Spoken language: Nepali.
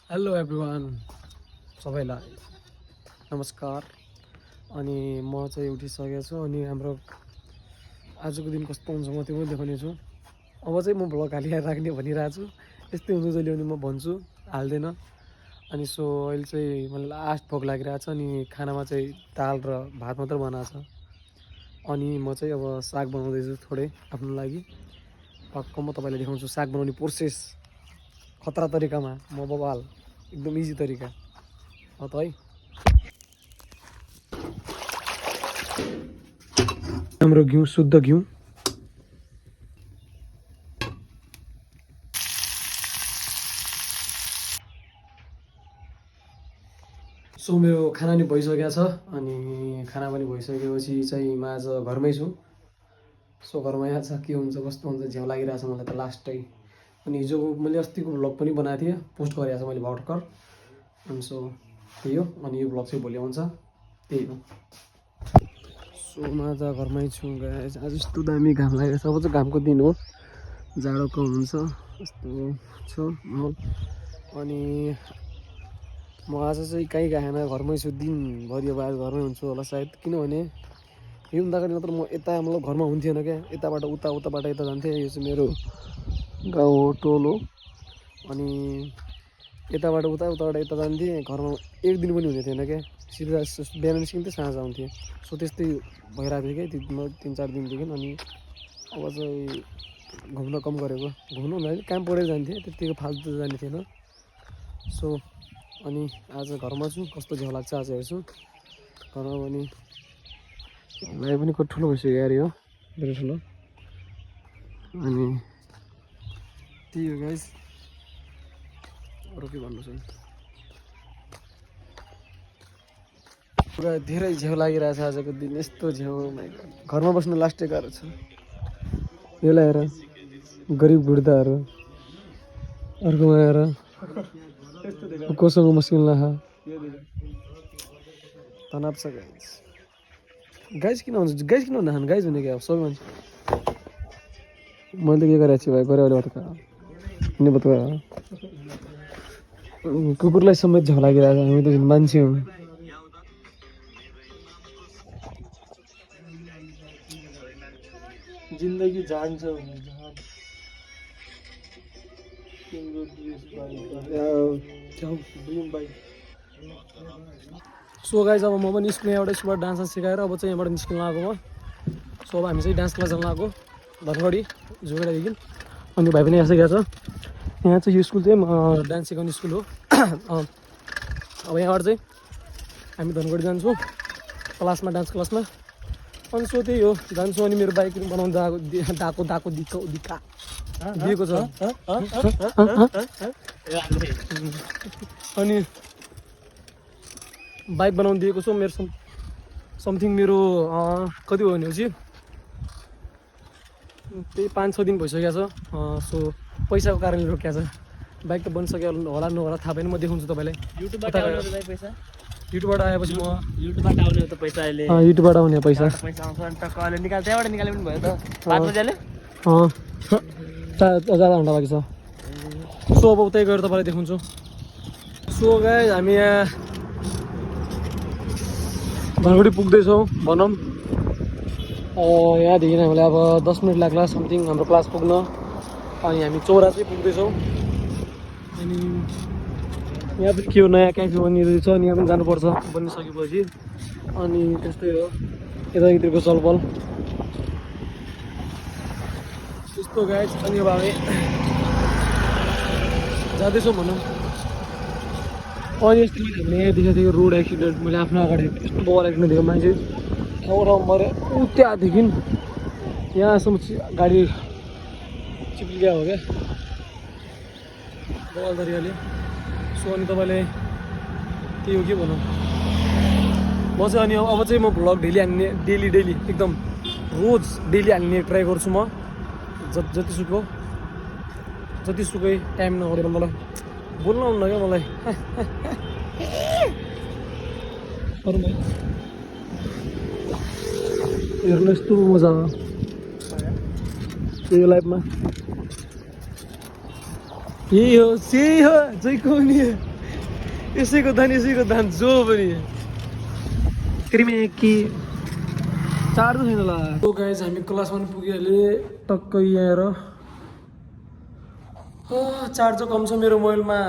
हेलो एभ्रिवान, सबैलाई नमस्कार। अनि म चाहिँ उठिसकेको छु अनि हाम्रो आजको दिन कस्तो हुन्छ म त्यो पनि देखाउने छु। अब चाहिँ म भ्लग हालिएर राख्ने भनिरहेको छु। यस्तै हुन्छ जहिले पनि म भन्छु, हाल्दैन। अनि सो अहिले चाहिँ मलाई लास्ट भोक लागिरहेको छ अनि खानामा चाहिँ दाल र भात मात्र बनाएको छ। अनि म चाहिँ अब साग बनाउँदैछु थोरै आफ्नो लागि। पक्क म तपाईँलाई देखाउँछु साग बनाउने प्रोसेस खतरा तरिकामा, म बबाल एकदम इजी तरिका हो त है। हाम्रो घिउ शुद्ध घिउ। सो मेरो खाना नि भइसकेको छ अनि खाना पनि भइसकेपछि चाहिँ म आज घरमै छु। सो घरमा यहाँ छ के हुन्छ कस्तो हुन्छ झ्याउ लागिरहेछ मलाई त लास्टै। अनि हिजो मैले अस्तिको भ्लग पनि बनाएको थिएँ, पोस्ट गरेको छ मैले भर्खर। अनि सो त्यही हो। अनि यो भ्लग चाहिँ भोलि आउँछ, त्यही हो। सो म आज घरमै छु गाइस। आज यस्तो दामी घाम लागेको छ। अब चाहिँ घामको दिन हो, जाडो कम हुन्छ यस्तो छ माहौल। अनि म आज चाहिँ कहीँ गएन, घरमै छु दिनभरि। अब आज घरमै हुन्छु होला सायद, किनभने यो हुँदाखेरि मात्र म यता मतलब घरमा हुन्थेन क्या। यताबाट उता उताबाट यता जान्थेँ। यो चाहिँ मेरो गाउँ हो, टोल हो। अनि यताबाट उता उताबाट यता जान्थेँ, घरमा एक दिन पनि हुने थिएन क्या। सिधा बिहान निस्किन्थेँ साँझ आउँथेँ। सो त्यस्तै भइरहेको थियो क्या म 3-4 दिनदेखि। अनि अब चाहिँ घुम्न कम गरेको, घुम्नु भन्दाखेरि काम परेर जान्थेँ, त्यतिको फाल्तु जाने थिएन। सो अनि आज घरमा छु, कस्तो झ्याउ लाग्छ आज हेर्छु घरमा पनि। भाइ पनि कति ठुलो भइसक्यो यार, यो धेरै ठुलो। अनि त्यही हो गाइस, अरू के भन्नु छ। पुरा धेरै झ्याउ लागिरहेछ आजको दिन, यस्तो झ्याउ घरमा बस्नु लास्टै गाह्रो छ। यो ल्याएर गरिब बुढ्दाहरू अर्कोमा आएर कोसँग मुस्किल नखा तनाव छ गाइस। गाइस किन हुन्छ, गाइस किन भन्दा खानु, गाइस भने क्या सबै मान्छे। मैले त के गरेको छु भाइ, गरे अहिले बतका नि बतका। कुकुरलाई समेत झ्याउ लागिरहेको छ, हामी त मान्छे हौँ। जिन्दगी जान्छ सो गाइस, अब म पनि स्कुल यहाँबाट स्कुलबाट डान्स सिकाएर अब चाहिँ यहाँबाट निस्किन लागेको म। सो अब हामी चाहिँ डान्स क्लास जान लागेको धनगढी जोगडादेखि। अनि भाइ पनि आइसकेको छ। यहाँ चाहिँ यो स्कुल चाहिँ डान्स सिकाउने स्कुल हो। अब यहाँबाट चाहिँ हामी धनगढी जान्छौँ क्लासमा, डान्स क्लासमा। अनि सो त्यही हो, जान्छु। अनि मेरो बाइक बनाउनु दिएको छ। अनि बाइक बनाउनु दिएको छु मेरो समथिङ मेरो कति हो भनेपछि त्यही 5-6 दिन भइसकेको छ। सो पैसाको कारणले रोकिएको छ। बाइक त बनिसक्यो होला नहोला थाहा भएन, म देखाउँछु तपाईँलाई। युट्युबबाट आएपछि म युट्युबबाट आउने त पैसा अहिले, युट्युबबाट आउने पैसा आउँछ अनि टक्क अहिले निकाल, त्यहाँबाट निकाले पनि भयो त। बादमा जाले ज्यादा घन्टा बाँकी छ। सो अब उतै गएर तपाईँलाई देखाउँछु। सो गाइस, हामी यहाँ धनगढी पुग्दैछौँ भनौँ। यहाँदेखि हामीलाई अब 10 मिनट लाग्ला समथिङ हाम्रो क्लास पुग्न। अनि हामी चौरा चाहिँ पुग्दैछौँ। अनि यहाँ पनि के हो, नयाँ क्याफे बनिरहेछ अनि यहाँ पनि जानुपर्छ बनिसकेपछि। अनि त्यस्तै हो यतातिरको चलपल त्यस्तो गाइस। अनि अब हामी जाँदैछौँ भनौँ। अनि यस्तो हामीले यहाँ देखेको थियो रोड एक्सिडेन्ट, मैले आफ्नो अगाडि यस्तो बवाल एक्सिडेन्ट देखेको मान्छे ठाउँ मऱ्यो ऊ त्यहाँदेखि यहाँसम्म गाडी चिप्लिया हो क्या बवाल तरिकाले। सो अनि तपाईँले त्यही हो के भनौँ म चाहिँ। अनि अब चाहिँ म भ्लग डेली हाल्ने, डेली एकदम रोज डेली हाल्ने ट्राई गर्छु म। जतिसुकै टाइम नगरेर मलाई बोल्न आउनु क्या मलाई। हेर्नु यस्तो मजा हो यो लाइफमा। यही हो जय कौनी यसैको धान जो पनि क्रिमेकी चार्ज छैन होला। ओ गाइज हामी क्लासमा पनि पुगिहाले टक्कै यहाँ हेर चार्ज कम छ मेरो मोबाइलमा।